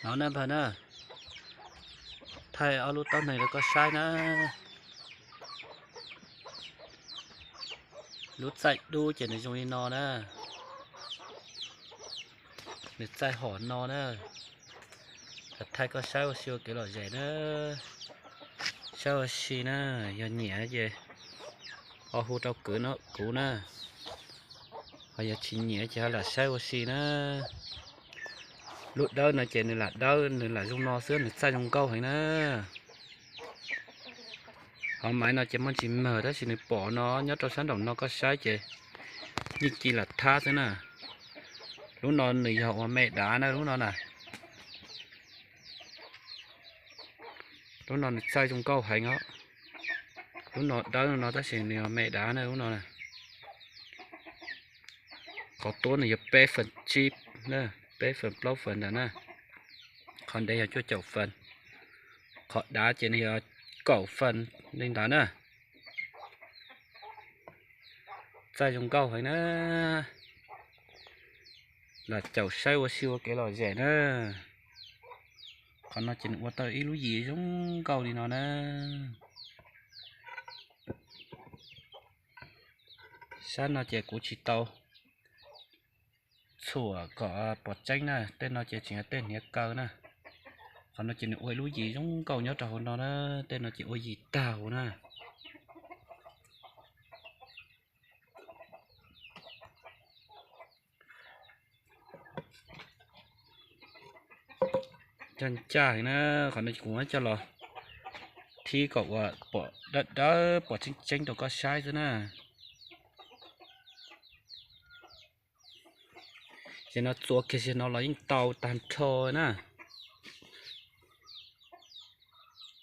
No na npawg na, thaij ob lub taub hneev rau koj saib na. Lub txaij dub ces nws zoo li no na, nws txaij hom no na. Thaij koj saib ua si ua kev lom zem na, saib ua si na. Yog nyiam ces ho hu rau kuv na, ho yog tsis nyiam ces ho lam saib ua si na. Lub dawb no ces nws lam dawb, nws lam zoo no xwb, nws txaij zoo nkauj heev na. Hov maiv no ces muaj ntsis mawg tab sis nws pom no nyob rau sab nraum no koj saib ces yeej ci lam thab xwb na. Lub no nws yog ua me dav na lub no na. Lub no nws txaij zoo nkauj heev os. Lub no dawb no tab sis nws yog me dav na lub no na. Qhov tuab nws yog peb feem tsib, peb feem plaub feem ntawd na. Qhov ntev yog cuaj caum feem, qhov dav ces nws yog kaum feem li ntawd na. Txaij zoo nkauj heev na. Lam caum saib ua si ua kev lom zem na. Qhov no ces nws ua tau ib lub yim zoo nkauj li no na. Sab no ces kuv tsis tau txhuam kom pom tseeb na, tej no ces tseem yog tej hniav kaw na. Qhov no ces nws ua ib lub yim zoo nkauj nyob rau hauv no na, tej no ces ua yim tag huv na. Ncaj ncaj heev na, qhov no kuv muab coj los thib kom ua pom dawb dawb pom tseeb tseeb rau koj saib xwb na. Ces no txuas kiag ziag no los yeej tau tag nrho na.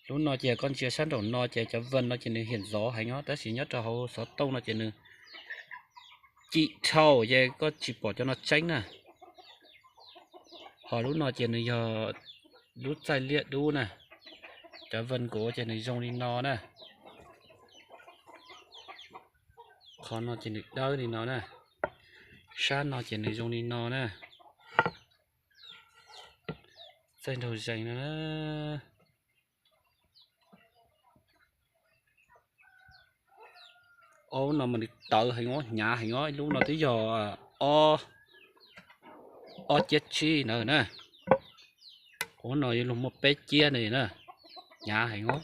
Lub no ces koj ntsia sab nraum no ces cov vee no ces nws hiam ntxov heev os, tab sis nyob rau hauv xov tooj no ces nws cim dhau ces koj tsis pom cov no tseeb na. Ho lub no ces nws yog lub txaij liab dub na. Cov vee nkaus ces nws zoo li no na. Qhov no ces nws dawb li no na. Sab no ces nws zoo li no na. Txaij nraug zees no na. Ob lub no mas nws tawv heev os, hnyav heev os, lub no twb yog ob ciab tsib ntawd na. Ub no yuav luag muaj peb ciab ne na, hnyav heev os.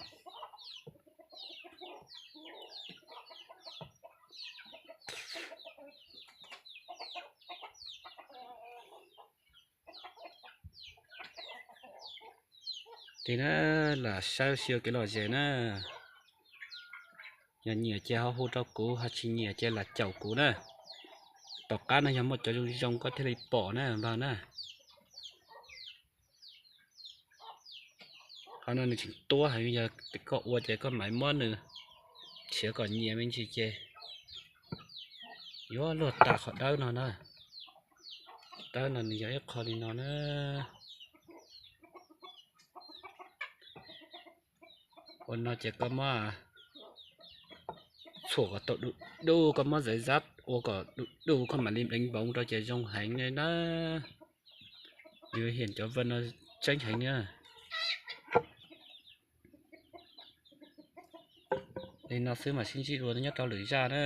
Ces na, lam saib ua si ua kev lom zem na. Yog nyiam ces ho hu rau kuv, ho tsis nyiam ces lam caum kuv na. Tom qab no yog muaj cov zoo zoo koj thiaj li pom na npawg na. Qhov no nws tseem tuab heev, yog koj ua ces koj mam muab nws nrhiav kom nyias me ntsis ces yuav luag tas qhov dawb no na. Dawb no nws yog ib qho li no na. Ua no ces koj muab txhuam kom tau du du, koj muab zaiv zab ua kom du du, koj mam li npleev npoov rau ces zoo heev li na. Yus hiam cov vee no tseeb heev na. Li no xwb mam sib ntsib dua nyob rau lwm zaj na.